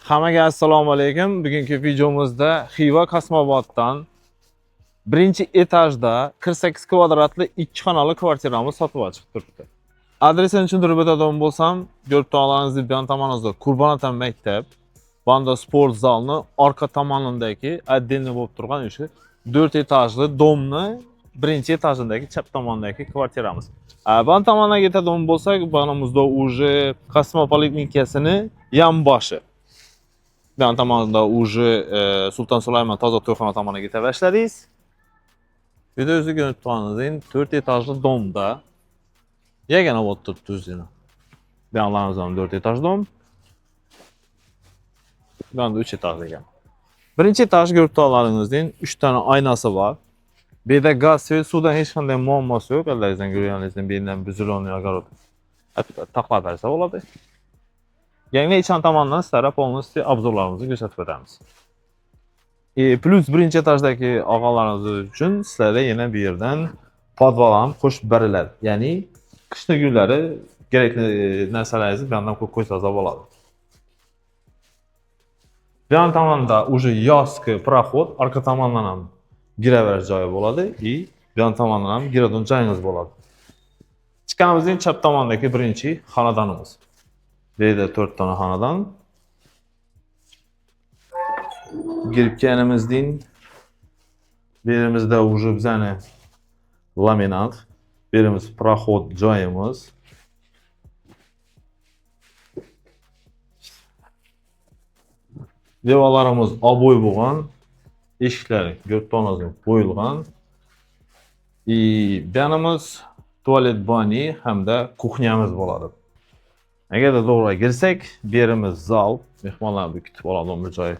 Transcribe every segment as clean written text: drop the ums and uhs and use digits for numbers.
Hammaga assalomu alaykum. Bugungi videomizda Xiva Kosmoboddan birinchi etajda 48 kvadratli 2 xonali kvartiramiz sotib chiqib turibdi. Adresini tushuntirib o'tadigan bo'lsam, ko'rib turganingizdek bu yon tomonimizda Qurbon ota maktab, banda sport zalni orqa tomonidagi отдельно bo'lib turgan o'sha 4 etajli domni birinchi etajidagi chap tomondagi kvartiramiz. Bu tomondan ketadigan bo'lsak, banamizda уже kosmopolitnikasini yonboshi. Bu yon tomonda уже Sulton Sulaymon toza to'yxona tomoniga keta boshladingiz. Bu yerda o'zi ko'rib turganingizdek 4 etajli domda yagona bo'lib turibdi o'zini. Bu yonlarimizda ham 4 etaj dom. Bu yonda 3 etaj ekan. Birinchi etaj ko'rib turganlaringizdek 3 tane aynasi bor. Bu yerda gaz, svet, suvdan hech qanday muammosi yo'q. Ellerinizdan ko'rganingizdek bu yerdan buziloni огород taqlab bersa bo'ladi. Yangi ichan tomondan sizlarga полностью обзор larimizni ko'rsatib o'tamiz. Плюс birinchi etajdagi og'alarimiz uchun sizlarga yana bu yerdan podval ham qo'shib beriladi. Ya'ni qishni kunlari kerakli narsalaringizni bu yoqdan qo'yib qo'ysangiz bo'ladi. Bu yon tomonda уже yozgi проход, orqa tomondan ham giraverish joyi bo'ladi и bu yon tomondan ham giradigan joyingiz bo'ladi. Chiqqanimizdan chap tomondagi birinchi xonadonimiz. Bu yerda 4 dona xonadon. Girib kelganimizdan bu yerimizda уже bizani laminat, bu yerimiz проход joyimiz. Devorlarimiz oboy bo'lgan, eshiklari ko'rib turganingizdek qo'yilgan. И bu yonimiz tualet bani hamda kuxnyamiz bo'ladi. Agarda to'g'ri kirsak, bu yerimiz zal, mehmonlarni kutib oladigan bir joy.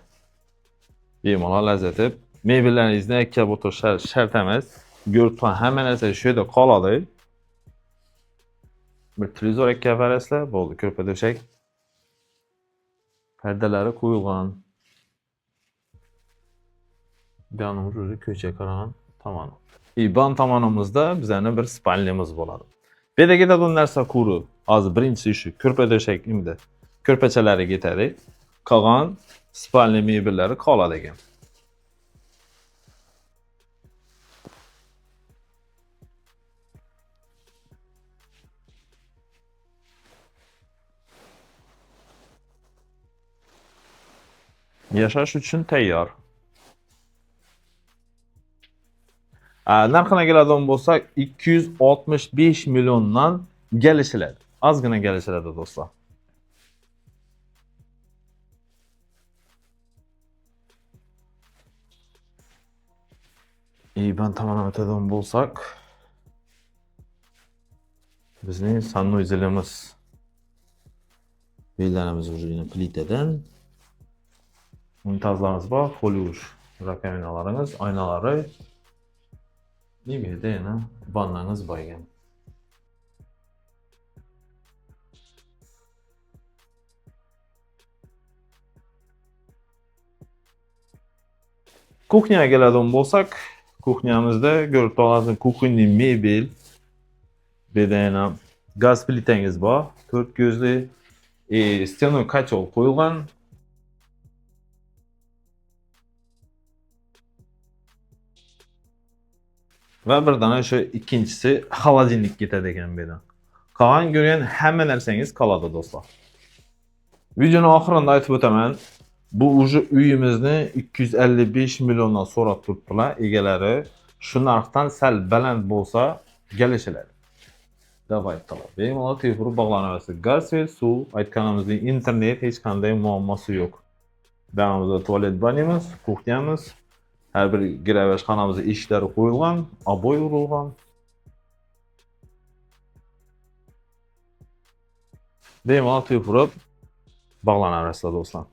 Bemalol lazzat etib, mebellaringizni akkab o'tirish shart emas. Ko'rib turgan hamma narsa shu yerda qoladi. Bir televizor akkab berasizlar, bo'ldi, ko'rpa to'shak. Pardalari qo'yilgan. Bu yonimiz o'zi ko'cha qaragan tomoni. И bu tomonimizda bizani bir spalnyamiz bo'ladi. Bu yerda ketadigan narsa ko'rib, hozir birinchisi shu ko'rpa to'shak endi ko'rpachalari ketadi. Qolgan spalnya mebellari qoladi ekan. Yashash uchun tayyor. Narxina keladigan bo'lsak, 265 milliondan kelishiladi. Ozgina kelishiladi do'stlar. И ben tomondan o'tadigan bo'lsak, bizning sanuzelimiz. Bellarimiz уже plitadan. Unitazlarimiz bor, qo'l yuvish rakovinalarimiz, oynalari. Bu yerda yana vannangiz bor ekan. Kuxnyaga keladigan bo'lsak, kuxnyamizda ko'rib turganingizdek kuxonniy mebel. Bu yerda yana gaz plitangiz bor, 4 ko'zli, стеной котел qo'yilgan. Va bir dona shu ikkinchisi холодильник ketadi ekan bu yerdan. Qolgan ko'rgan hamma narsangiz qoladi do'stlar. Videoni oxirida aytib o'taman. Bu уже uyimizni 255 milliondan so'rab turibdilar egalari. Shu narxdan sal baland bo'lsa kelishiladi. Deb aytdilar. Bemalol telefon bog'lanaverasiz. Gaz, svet, suv, aytganimizdek internet hech qanday muammosi yo'q. Bu yonimizda tualet banimiz, kuxnyamiz, har bir giraverish xonamizda eshiklari qo'yilgan, oboy urilgan. Bemalol telefon bog'lanaverasizlar do'stlar.